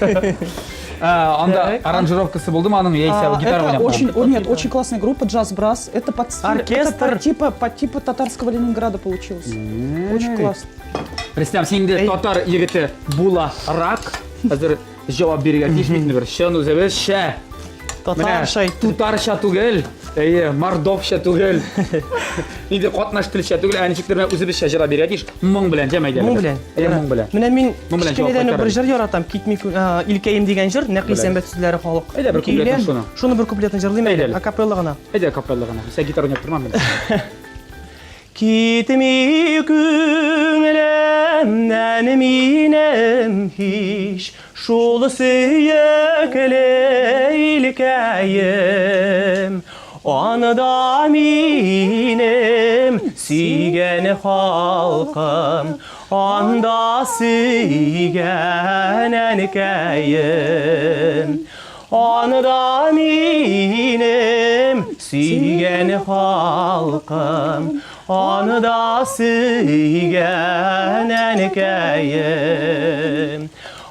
Ә, Анда аранжировкасы булдымы аның яисә А, гитара это уйнап? очень, о, нет, очень классная группа Джаз Брас. Это под стиль, Оркестр. это по типа, по типу татарского Ленинграда получилось. Очень классно. Рөстәм, син инде татар егете буларак хәзер җавап бирергә тиеш бит инде бер. Чын үзебезчә. Татарча әйтте. Татарча түгел, әйе, мордовча түгел. Инде катнаш телчә түгел, ә ничектер менә үзебезчә җырлап бирергә тиеш. Моң белән, җәм әйдә. Моң белән. Әйе, моң белән. Менә мин Моң белән җавап кечкенәдән үк бер кайтарам. җыр яратам, Китми кү- а, Илкәем дигән җыр, нәкъ Исәнбәт сүзләре халык. Әйдә, бер Көйләм. куплетын шуны. Шуны бер куплетын җырлыйм Әйдә әле, әле. акапелла гына. Әйдә капелла гына. Сә гитара уйнап тормам мин. Китми күңелемнән минем һич Шул сөекле илкәем, Анда минем сөйгән халкым, Анда сөйгән әнкәем. Анда минем сөйгән халкым, Анда сөйгән әнкәем.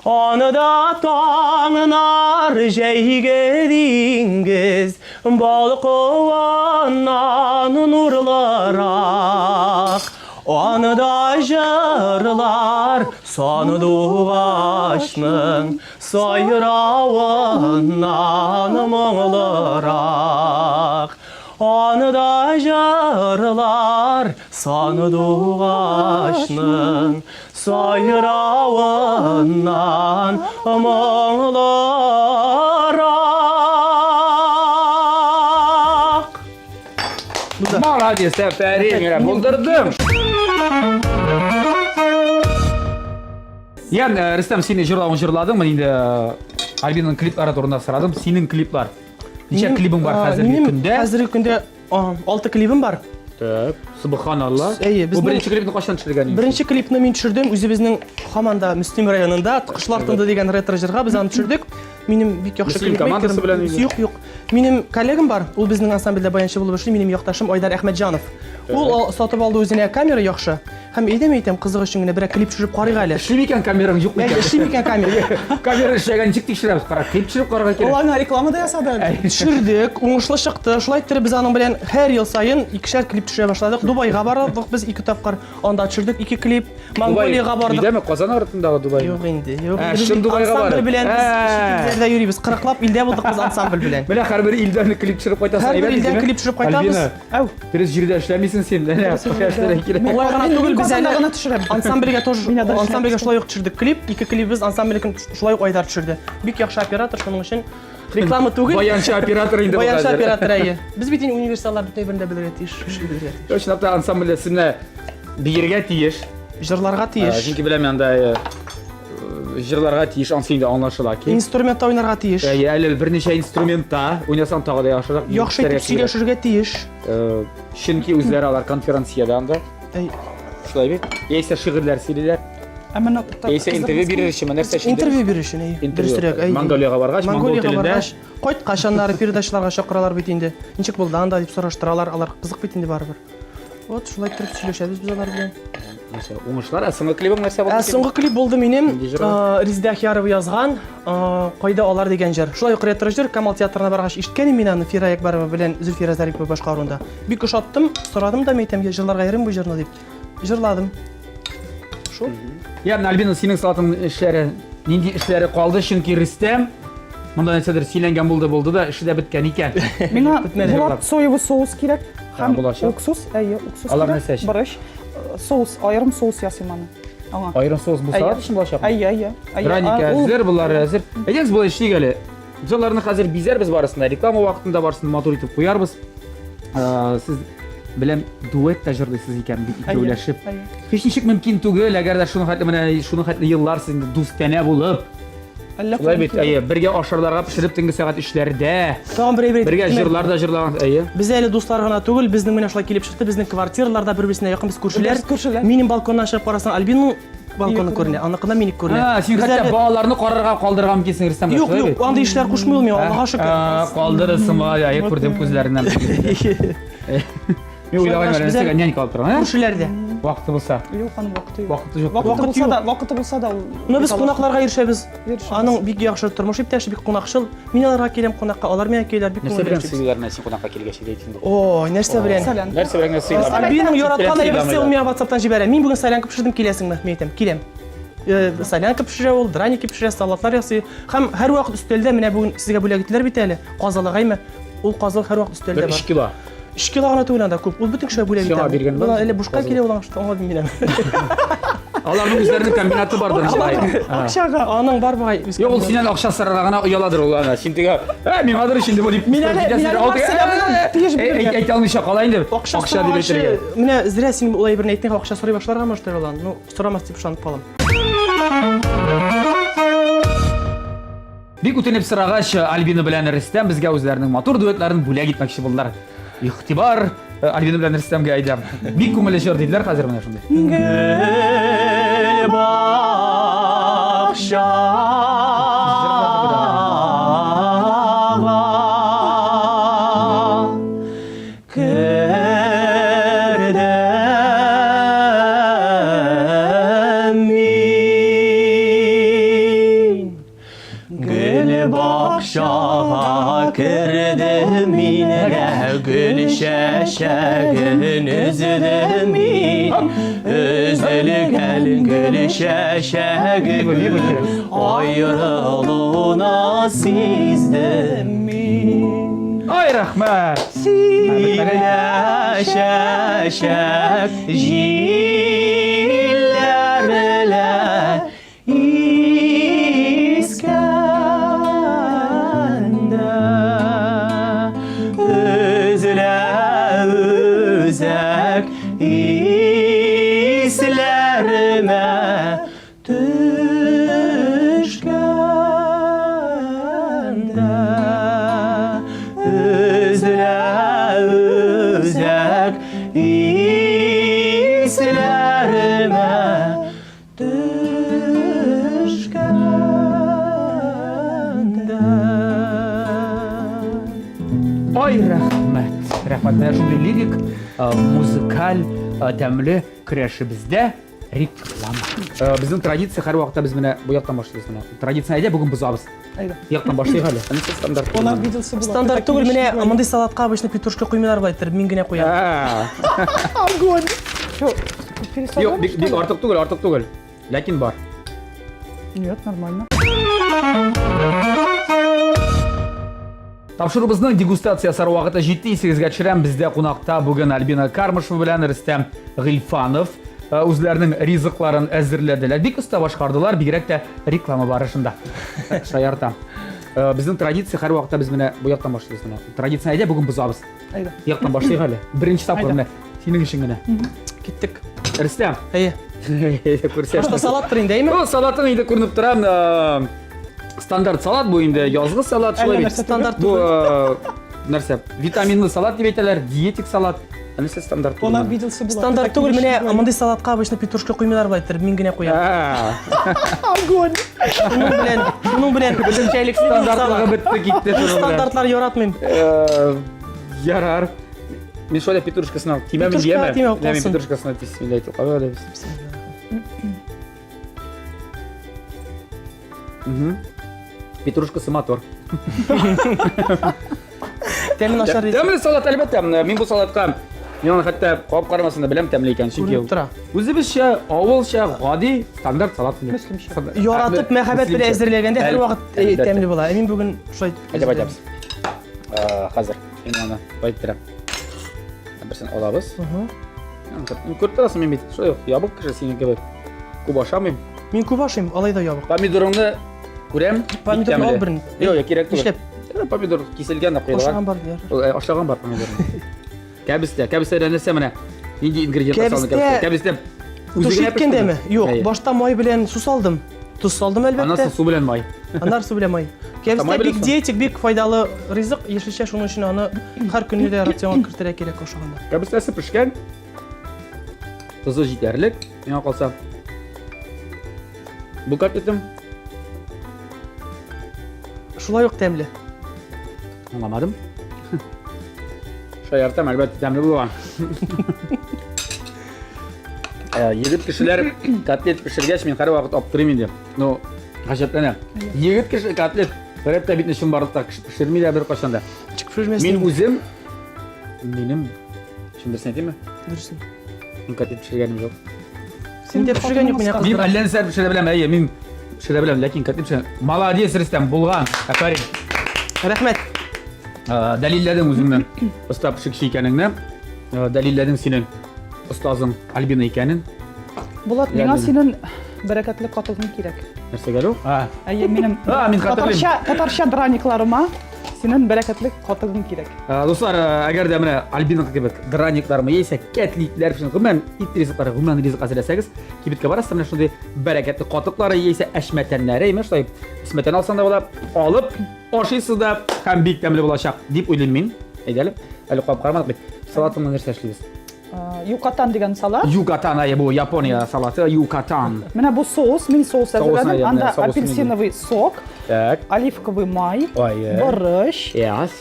Анда таңнар җәйге диңгез, Балкуыннан нурлырак. Анда җырлар сандугачның Сайравыннан моңлырак. Анда җырлар сандугачның Сайравыннан моңлырак. Молодец, афәрин, менә булдырдым. Ян, э, Рөстәм, син җырлавын җырладың, мин инде э, Альбинаның клиплары турында сорадым. Синең клиплар. Ничә клибың бар хәзерге Минем көндә? Хәзерге көндә 6 клибым бар. Так, субханалла. Әйе, Бу безнең- беренче клипны кайчан төшергән идең? Беренче клипны мин төшердем үзебезнең һаман да Мөслим районында Кошлар тынды дигән ретро җырга без аны төшердек. Минем бик яхшы Мөслим командасы белән инде. Юк, юк. Минем коллегам бар, ул безнең ансамбльдә баянчы булып эшли, минем якташым Айдар Әхмәтҗанов. Ул ал- сатып алды үзенә камера яхшы. Һәм әйдә мин әйтәм, кызык өчен генә берәр клип төшереп карыйк әле. Эшли микән камераң, юк микән? Эшли микән камера? Камера эшләгән ничек тикшерәбез? Кара, клип төшереп карарга кирәк. Ул аңа реклама да ясады әле. Төшердек, уңышлы чыкты. Шулай иттереп без аның белән һәр ел саен икешәр клип төшерә башладык. Дубайга бардык без ике тапкыр. Анда төшердек ике клип. Монголиягә бардык. Өйдәме? Казан артындагы Дубай. Юк инде, юк. Ә, чын Дубайга барып. Ансамбль белән без Ә. чит илләрдә йөрибез. Кырыклап илдә булдык без ансамбль белән. Менә һәрбер илдән клип төшереп кайтасың. Һәрбер илдән клип төшереп кайтабыз. Әү. Дөрес җирдә эшләмисең син. Әнә, эшләргә кирәк. Алай гына Мин- түгел, мин без Казанда әле гына төшерәм. Ансамбльгә тоже Мин ада ансамбльгә эшләп шулай ук төшердек клип. Ике клибыбыз ансамбльнекен шулай ук Айдар төшерде. Бик яхшы оператор, шуның өчен реклама түгел. Баянчы оператор инде бу Баянчы хәзер. оператор әйе. Без бит инде универсаллар бөтен әйберне дә белергә тиеш, эшли белергә тиеш. Чынлап та ансамбльдә син менә биергә тиеш. Җырларга тиеш. Чөнки беләм анда э, җырларга тиеш, ансы инде аңлашыла ки. Инструментта уйнарга тиеш. Әйе, әле берничә инструментта уйнасаң тагы да яхшырак. Яхшы итеп сөйләшергә тиеш. Э, чөнки үзләре алар конференциядә анда. Әй. Шулай бит. Яисә шигырьләр сөйлиләр. Ә менә Яисә интервью бирер өчен, нәрсә өчен? Интервью бирер өчен, әйе. Дөресрәк, әйе. Монголиягә баргач, монгол Монголиягә телендә. баргач, кайткач аннары передачаларга чакыралар бит инде. Ничек булды анда дип сораштыралар, алар кызык бит инде барыбер. Вот шулай иттереп сөйләшәбез без алар белән. Нәрсә, уңышлар, ә соңгы клибың нәрсә булды? Ә соңгы клип булды минем Нинди җыр? Резеда Ахиярова язган Кайда алар дигән җыр. Шулай ук ретро җыр Камал театрына баргач ишеткән идем мин аны Фира Әкбәрова белән Зөлфирә Зарипова башкаруында. Бик ошаттым, сорадым да, мин әйтәм, җырларга йөрим бу җырны дип. Җырладым. Шул. Ягъни Альбина, синең салатың эшләре, нинди эшләре калды? Чөнки Рөстәм монда нәрсәдер сөйләнгән булды булды да, эше дә беткән икән. Миңа Бетмәде. Булат соевый соус кирәк. Һәм булачак. уксус, әйе, уксус Алар кирәк. нәрсә өчен? Борыч. Соус, аерым соус ясыйм аны. Аңа. Аерым соус бу салат өчен булачакмы? Әйе, әйе. әйе. Драники А, ул- әзер, болары әзер. Әйдәгез болай эшлик әле. Без аларны хәзер бизәрбез барысын да. Реклама вакытында барысын матур итеп куярбыз. Ә, Сез Беләм, дуэт та җырлыйсыз икән бит икәүләшеп. Һич ничек мөмкин түгел, әгәр дә шуның хәтле менә шуның хәтле еллар сез инде дустанә булып. Әллә Шулай бит, әйе, бергә ашарларга пешереп төнге сәгать 3-ләрдә. Тагын бер әйбер Бергә җырлар да җырлаган, әйе. Без әле дуслар гына түгел, безнең менә шулай килеп чыкты, безнең квартираларда бер-берсенә якын, без күршеләр. Без күршеләр. Минем балконнан чыгып карасаң, Альбинның балконы күренә, аныкына минеке күренә. А, син Без хәтта әле- балаларны карарга калдырырга мөмкинсең, Рөстәм. Юк, юк, андый эшләр кушмый ул миңа, Аллага шөкер. Калдырырсың, ай, күрдем күзләреннән. Мин уйлаган Без нәрсәгә нянька алып торган, ә? Күршеләрдә. Вакыты булса. Юк, аның вакыты юк. Вакыты юк. Вакыты Вакыт булса юк. да, вакыты булса да ул. Но без кунакларга йөрешәбез. Йөрешәбез. Аның бик яхшы тормыш иптәше, бик кунакчыл. Мин аларга киләм кунакка, алар миңа киләләр, бик Нәрсә күңелле белән яшибез. сыйлар менә син кунакка килгәч әйт инде. Ой, нәрсә белән? Солянка. Нәрсә белән генә сыйлар? Альбинаның яраткан Сыйламыйлар. әйберсе ул миңа WhatsApp'тан җибәрә. Мин бүген солянка пешердем, киләсеңме? Мин әйтәм, киләм. Э, Солянка пешерә ул, драники пешерә, салатлар ясый. Һәм һәрвакыт өстәлдә менә бүген сезгә бүләк иттеләр бит әле, казылык әйме? Ул казылык һәрвакыт өстәлдә Бер бар. 3 кило. 3 кило гына түгел анда күп. Ул бөтен кешегә бүләк итә. Сиңа биргән Ул бармы? әле бушка Казылык. килә ул аңа что аңладым мин аны. Аларның үзләренең комбинаты бардыр инде. Акчага аның бар бугай. үз Юк, ул комбинаты. синнән акча сорарга гына ояладыр ул ана. Син теге, ә, миңадыр ич инде бу дип. Мин әле- мин әле Марселя белән тиеш бирергә. Әйтә алмыйча кала инде. Акча Акча дип сораганчы, әйтергә. Менә зря син ул әйберне әйттең, акча сорый башларга может әле ул аны. Ну, сорамас дип ышанып калам. Бик үтенеп сорагач, Альбина белән Рөстәм безгә үзләренең матур дуэтларын бүләк итмәкче булдылар. Игътибар, э, Альбина белән Рөстәмгә әйдә. Бик күңелле җыр диделәр хәзер менә шундый. Гөл бакчага кердем мин. Гөл бакчага кердем мин дә, гөл чәчәген өздем мин. Өзелгән гөл чәчәге аерылуны сиздем мин. Ай, рәхмәт! Сибә чәчәк җилләр белән Искәндә өзелә үзәк исләремә төшкәндә өзелә үзәк исләремә Төшкәндә. Ай, рәхмәт. Рәхмәт. Менә шундый лирик, э, музыкаль, э, тәмле көрәшебездә реклама. Э, Безнең традиция һәрвакытта без менә бу яктан башлыйбыз менә. Традицияне әйдә бүген бозабыз. Әйдә. Яктан башлыйк әле. Анысы стандарт. Он обиделся было. Стандарт түгел, менә мондый салатка обычно петрушка куймыйлар болай иттереп, мин генә куям. Огонь! Чё, Юк, пересолили, бик что бик ли? артык түгел, артык түгел. Ләкин бар. Нет, нормально. Тапшыруыбызның дегустация ясар вакыты җитте. Исегезгә төшерәм, бездә кунакта бүген Альбина Кармышева белән Рөстәм Гыйльфанов э, үзләренең ризыкларын әзерләделәр. Бик оста башкардылар, бигрәк тә реклама барышында. Шаяртам. Э, Безнең традиция һәрвакытта без менә бу яктан башлыйбыз менә. Традицияне әйдә бүген бозабыз. Әйдә. Яктан башлыйк әле. Беренче тапкыр менә синең өчен генә. Киттек. Рөстәм. Әйе. Күрсәт. Башта салаттыр инде, әйме? Ну, салатың инде күренеп тора. Э, Стандарт салат бу инде, язгы салат шулай Әллә бит. нәрсә Стандарт Бу э, нәрсә? Витаминлы салат дип әйтәләр, диетик салат. Ә нәрсә стандарт Он түгел? обиделся было. Стандарт түгел, менә мондый салатка обычно петрушка куймыйлар болай иттереп, мин генә куям. А, Огонь! Шуның белән, шуның белән үзенчәлекле Стандартлыгы бетте китте шуның белән. Стандартлар яратмыйм. Э, Ярар. Мин шулай петрушкасына тимәм Петрушка дияме? тимә, Менә мин калсын. петрушкасына бисмилла әйтеп кабул итәбез. Мгм. Петрушкасы матур. Тәме начар дисең. Тәмле салат, әлбәттә. Мин бу салатка мин аны хәтта кабып карамасам да беләм тәмле икән, чөнки Күренеп тора. Үзебезчә, авылча, гади стандарт салат. Мөслимчә. Яратып, мәхәббәт белән әзерләгәндә һәрвакыт э, тәмле була. Ә мин бүген шулай итеп Әйдә байтабыз. Хәзер мин аны байтырам. Берсен алабыз. Күреп торасың, мин бит шулай ук ябык кеше синең кебек. Күп ашамыйм. Мин күп ашыйм, алай да ябык. Помидорыңны күрәм. бик Помидорны тәмле. ал берен. Юк, юк, кирәк түгел. Нишләп? Э, Помидор киселгән дә куелган. Ашаган бар, ярар. Ул, э, Ашаган бар помидорны. Кәбестә, кәбестәдә нәрсә менә? Нинди ингредиентлар салынган кәбестә? Кәбестә үзе генә иткәндәме? Юк, башта май белән су салдым. Тоз салдым әлбәттә. Аннан су белән май. Аннары су белән май. Кәбестә бик диетик, бик файдалы ризык, яшелчә, шуның өчен аны һәр көнне дә рационга кертергә кирәк ашаганда. Кәбестәсе пешкән. Тозы җитәрлек, миңа калса. Бу котлетым шулай ук тәмле. Аңламадым. Шаяртам, әлбәттә, тәмле булган. Э, егет кешеләр котлет пешергәч, мин һәрвакыт аптырыйм инде. Ну, гаҗәпләнәм. Егет кеше котлет Берәп тә бит чынбарлыкта кеше пешерми дә беркайчан да. Ничек пешермәсен? Мин үзем минем чын дөресен әйтимме? Дөресен. Мин котлет пешергәнем юк. Син дә пешергән юк, менә Мин әллә нәрсә пешерә беләм, әйе, мин пешерә беләм, ләкин котлет пешерә. Молодец, Рөстәм, булган. Афәрин. Рәхмәт. Дәлилләдең үзеңне оста пешекче икәнеңне. Дәлилләдең синең остазың Альбина икәнен. Булат, миңа синең бәрәкәтле катыгың кирәк. Нәрсәгә әле ул? Әйе, минем мин хәтерлим. Татарча, татарча драникларыма синең бәрәкәтле катыгың кирәк. Дуслар, әгәр дә менә Альбинаныкы кебек драниклармы яисә кәтлитләр өчен, гомумән ит ризыклары, гомумән ризык әзерләсәгез, кибеткә барасыз, менә шундый бәрәкәтле катыклары яисә әшмәтәннәре, имеш, шулай әшмәтән алсаң да була, алып ашыйсыз да һәм бик тәмле булачак дип уйлыйм мин. Әйдә әле, әле кабып карамадык бит. Салатыңны нәрсә эшлибез? Юкатан дигән салат. Юкатан, әйе, бу Япония салаты, юкатан. Менә бу соус, мин соус әзерләдем. Анда апельсиновый сок, так. оливковый май, борыч, yes.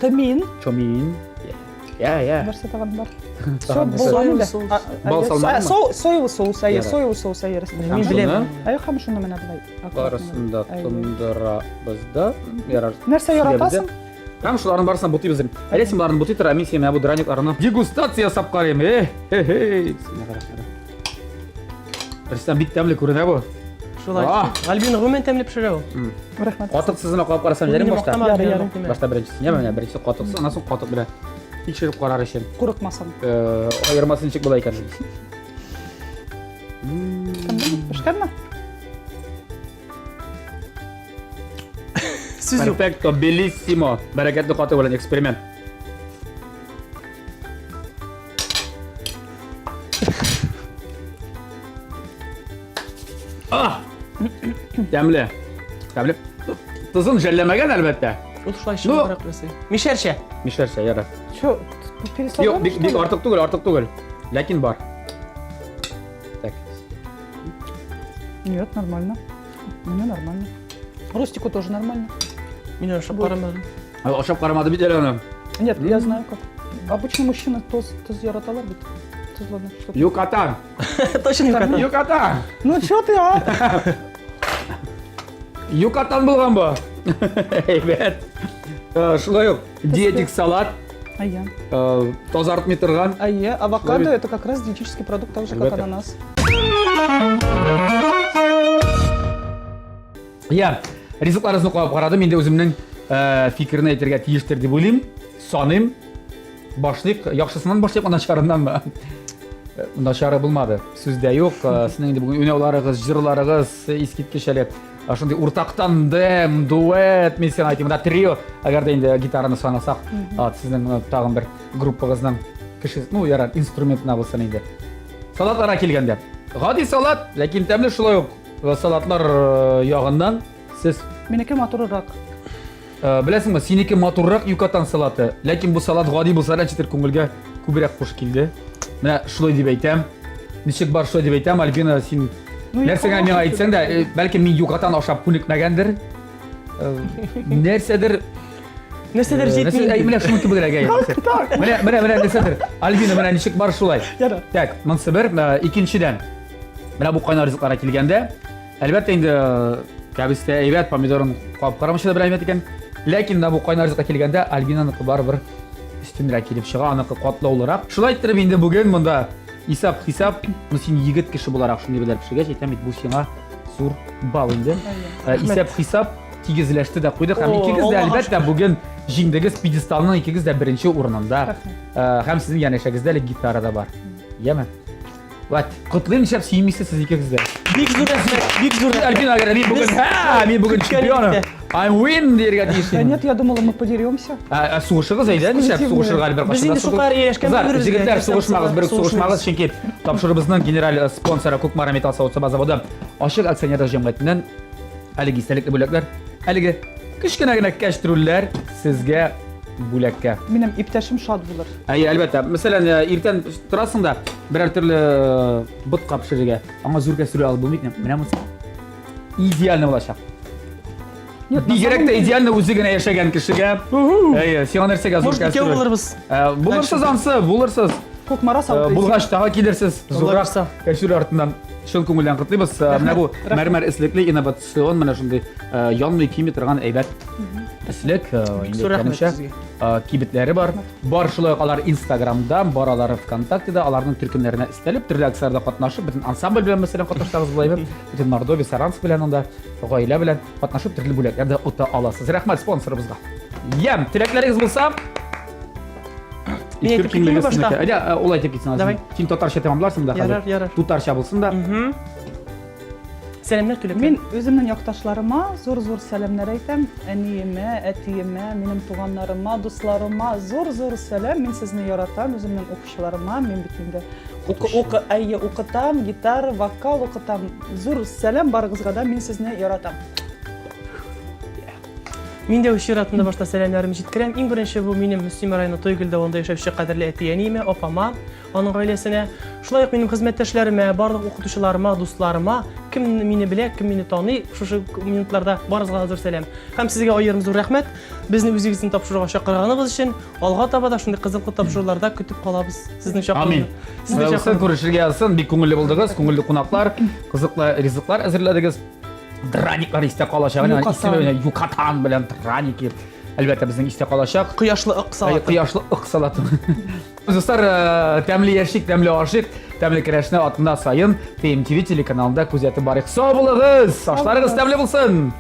тмин. Тмин. Я, я. Нәрсә тагын бар? Все, булган инде. Бал салмадыңмы? Соевый соус, әйе, соевый соус, әйе. Мин беләм. Әйе, һәм шуны менә болай. Барысын да тондырабыз да. Ярар. Нәрсә яратасың? Һәм шуларның барысын бутыйбыз. Әле син боларны бутый тор, ә мин синең менә бу драникларны дегустация ясап карыйм. Э, э, э. Рөстәм бик тәмле күренә бу. Шулай. Альбина гомумән тәмле пешерә ул. Рәхмәт. Катыксызына кабып карасам ярыйм башта. Башта беренчесе. Менә менә беренче катыксыз, аннан соң катык белән тикшереп карар өчен. Курыкмасын. Э, аермасы ничек була икән? Пешкәнме? Сүз юк. Перфекто, белиссимо. Бәрәкәтле каты белән эксперимент. А! Тәмле. Тәмле. Тузын жәлләмәгән әлбәттә. Ул шулай чыгарак ясый. Мишәрчә. Мишәрчә, ярар. Чё, Юк, бик, бик артык түгел, артык түгел. Ләкин бар. Так. Нет, нормально. Мне нормально. Ростику тоже нормально. Мин ашап карамадым. Ашап карамады бит әле аны. Нет, я знаю как. Обычно мужчины тоз, тоз яраталар бит. Тозланы. Юкатан. Точно юкатан. Юкатан. Ну чё ты, а? Юкатан булган бу. Әйбәт. Э, шулай ук диетик салат. Әйе. Э, тазартмый торган. Әйе, авокадо это как раз диетический продукт, так же как ананас. Я, ризыкларыгызны кабып карадым, инде үземнең э, фикерне әйтергә тиештер дип уйлыйм. Саныйм. Башлыйк, яхшысыннан башлыйк, начарыннанмы? Э, начары булмады. Сүз дә юк. Сезнең инде бүген уйнауларыгыз, җырларыгыз искиткеч әле. Шундый уртак тандем, дуэт, мин сиңа әйтим, монда трио. Әгәр дә инде гитараны санасак, сезнең тагын бер группагызның кеше, ну, ярар, инструментына булсын инде. Салатларга килгәндә. Гади салат, ләкин тәмле шулай ук салатлар ягыннан сез Минеке матуррак. Беләсеңме, синеке матуррак юкатан салаты, ләкин бу салат гади булса да, ничектер күңелгә күбрәк хуш килде. Менә шулай дип әйтәм. Ничек бар шулай дип әйтәм, Альбина, син Ну, нәрсә генә миңа әйтсәң дә, бәлки мин юкатан ашап күнекмәгәндер. Нәрсәдер Нәрсәдер җитми. Әй, менә шуның кебегрәк, әй. Менә, менә, менә нәрсәдер. Альбина, менә ничек бар шулай. Так, монысы бер, икенчедән. Менә бу кайнар ризыкларга килгәндә, әлбәттә инде кәбестә әйбәт, помидорын кабып карамыйча да бер әйбәт икән. Ләкин менә бу кайнар ризыкка килгәндә, Альбинаныкы барыбер өстенрәк килеп чыга, аныкы катлаулырак. Шулай иттереп инде бүген монда исәп-хисап, ну син егет кеше буларак шундый белән пешергәч, әйтәм бит, бу сиңа зур балл инде. Исәп-хисап тигезләште дә куйдык һәм икегез дә әлбәттә бүген җиңдегез пьедесталның икегез дә беренче урынында. Һәм сезнең янәшәгездә әле гитара да бар. Яме? Вәт, котлыйм, нишләп сөенмисез сез икегез дә? Бик зур рәхмәт, бик зур рәхмәт. Альбина, әгәр мин бүген, һә, мин бүген чемпионым. I'm win дияргә тиеш. Да нет, я думала, мы подеремся. Ә, ә сугышыгыз әйдә, нишләп сугышырга әле беркайчан Без да инде шулкадәр ияләшкән Кызлар, бер-беребезгә, җегетләр, нәрсә сугышмагыз, бер үк сугышмыйбыз. сугышмагыз, чөнки тапшыруыбызның генераль э, спонсоры Кукмара металл савыт-саба заводы ачык акционерлар җәмгыятеннән әлеге истәлекле бүләкләр, әлеге кечкенә генә кәчтрүлләр сезгә бүләккә. Минем иптәшем шат булыр. Әйе, әлбәттә. Мәсәлән, э, иртән торасың да берәр төрле э, ботка пешерергә, аңа зур кәстрүл алып булмый икән. Менә монысы идеально булачак. Нет, на Бигрәк самом тә деле- идеально үзе генә яшәгән кешегә. Әйе, сиңа нәрсәгә зур Может, икәү кәстрүл? булырбыз. Э, Булырсыз ансы, булырсыз. Кукмара Э, савыты. Булгач тагы килерсез. Зуррак булса. кәстрүл артыннан чын күңелдән котлыйбыз. Э, Менә бу мәрмәр эслекле инновацион менә шундый э, янмый кими торган әйбәт эслек. Э, инде Зур рәхмәт әйткәнемчә, сезгә. э, кибетләре бар. Бар шулай ук алар Инстаграмда, бар алар ВКонтактеда, аларның төркемнәренә өстәлеп, төрле акцияләрдә катнашып, бөтен ансамбль белән мәсәлән катнашсагыз була әйбәт, бөтен Мордовия, Саранск белән анда гаилә белән катнашып төрле бүләкләр дә ота аласыз. Рәхмәт спонсорыбызга. Ям, теләкләрегез булса, Мин әйтеп китимме башта? Әйдә, э, ул әйтеп китсен. Давай. Син татарча тәмамларсың да хәзер. Ярар, ярар. Тутарча булсын да. Сәламнәр теләп. Мин үземнең якташларыма зур-зур сәламнәр әйтәм. Әниемә, әтиемә, минем туганнарыма, дусларыма зур-зур сәлам. Мин сезне яратам, үземнең укучыларыма. Мин бит инде укы, укы, әйе, укытам, гитара, вокал укытам. Зур сәлам барыгызга да, мин сезне яратам. Мин дә үз чиратымда башта сәламнәремне җиткерәм. Иң беренче бу минем Мөслим районы Тойгелде авылында яшәүче кадерле әти-әниемә, апама, аның гаиләсенә, шулай ук минем хезмәттәшләремә, барлык укытучыларыма, дусларыма, кем мине белә, кем мине таный, шушы минутларда барыгызга зур сәлам. Һәм сезгә аерым зур рәхмәт, безне үзегезнең тапшыруга чакырганыгыз өчен. Алга таба да шундый кызыклы тапшыруларда көтеп калабыз сезнең чакыруны. Амин. Сезнең чакыруны. Күрешергә язсын, бик күңелле булдыгыз, күңелле кунаклар, кызыклы ризыклар әзерләдегез. Драниклар истә калачак. Юкатан. Юкатан белән драники. Әлбәттә, безнең истә калачак. Кояшлы ык салаты. Кояшлы ык салаты. Дуслар, э, тәмле яшик, тәмле ашыйк, тәмле керәшне атна саен TMTV телеканалында күзәтеп барыйк. Сау булыгыз! Ашларыгыз тәмле булсын!